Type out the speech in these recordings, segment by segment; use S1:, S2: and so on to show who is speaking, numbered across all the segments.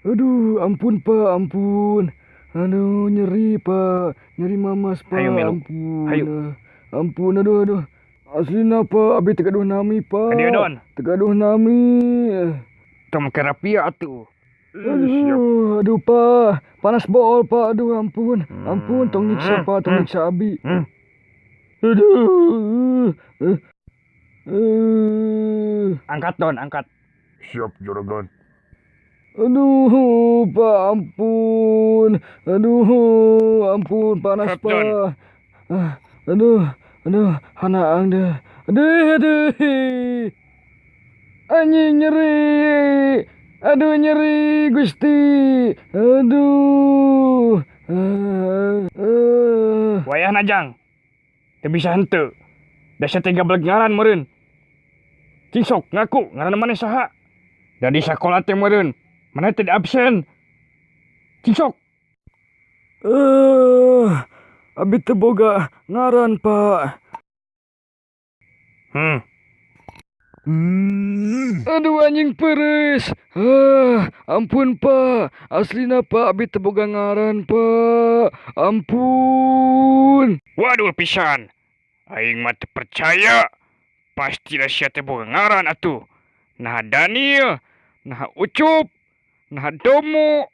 S1: Aduh, ampun, Pak, ampun. Aduh, nyeri, Pak. Nyeri mamas, Pak.
S2: Hayu milu.
S1: Ampun.
S2: Hayu.
S1: Ampun, aduh, aduh. Aslina, Pak, abi teu gaduh nami, Pak.
S2: Ka dieu, Don.
S1: Teu gaduh nami.
S2: Tong make rapia atuh.
S1: Aduh, aduh, Pak. Panas bool, Pak. Aduh, ampun. Ampun, tong nyiksa, Pak. Tong nyiksa abi. Aduh.
S2: Angkat, Don, angkat.
S3: Siap, juragan.
S1: Aduh, Pak, ampun. Aduh, ampun, panas,
S2: Siap, Don.
S1: Pak. Ah, aduh, aduh, hanaang deh. Aduh, aduh. Anjing, nyeri. Aduh, nyeri, Gusti. Aduh. Ah, ah.
S2: Wayahna, Jang. Teu bisa henteu. Da sia teh gablek ngaran meureun. Cing sok ngaku ngaran maneh saha? Da di sakola teh meureun maneh teh absen. Cing sok.
S1: Abi teu boga ngaran, Pak. Aduh, anjing, peres. Ah, ampun, Pak. Aslina, Pak, abi teu boga ngaran, Pak. Ampun.
S2: Waduh pisan. Aing mah teu percaya. Pasti da sia teh boga ngaran atuh. Nah Daniel, nah Ucup, nah Domo.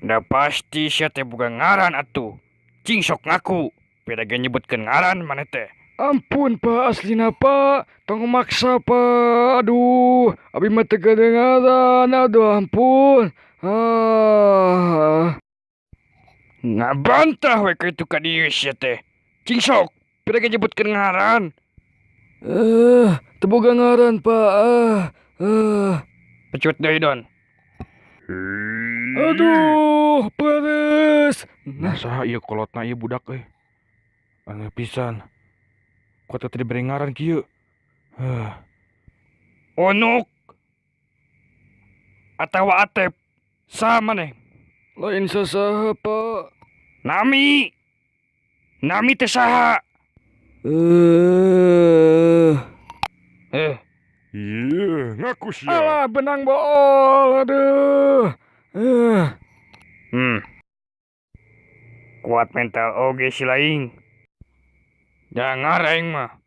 S2: Da pasti sia teh boga ngaran atuh. Cing sok ngaku. Beda ge nyebutkeun ngaran maneh teh.
S1: Ampun, Pak, aslina, Pak. Tong maksa, Pak. Aduh, abi mah teu gaduh ngaran. Aduh, ampun. Ah.
S2: Ngabantah we kitu ka dieu sia teh. Cing sok, beda ge nyebutkeun ngaran.
S1: Teu boga ngaran, Pak. Ah, ah.
S2: Pecut deui, Don.
S1: Aduh, peres.
S3: Nah, saha ieu kolotna ieu budak euy? Aneh pisan. Kuat teh dibere ngaran kieu. Heuh.
S2: Onuk atawa Atep. Saha maneh?
S1: Lain sasaha, Pak.
S2: Nami. Nami teh saha?
S1: Eh.
S2: Eh,
S3: Iya, ngaku sia.
S1: Alah, benang bool. Aduh. Eh.
S2: Kuat mental oge si laing. Jangan aing mah.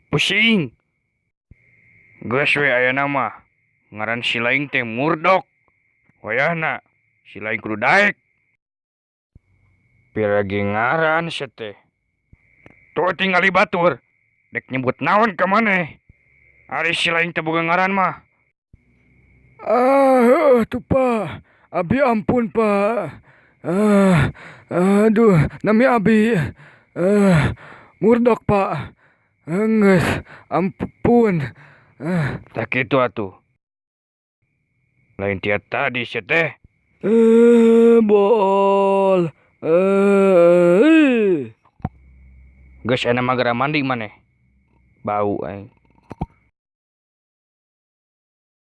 S2: Pusing. Geus we ayeuna mah. Ngaran si laing teh Murdok. Wayahna si laing kudu daek. Pira ge ngaran sia teh. Tuh tingali batur. Dek nyebut naon ka maneh? Ari si laing teh boga ngaran mah.
S1: Ah, heuh tuh, Pak. Abi ampun, Pak. Ah, aduh, nami abi Murdok, Pak. Enggeus, ampun. Ah,
S2: Tah kitu atuh. Lain tia tadi sia teh.
S1: Eh, bool. Eh.
S2: Geus ayeuna mah geura mandi maneh. Bau aing.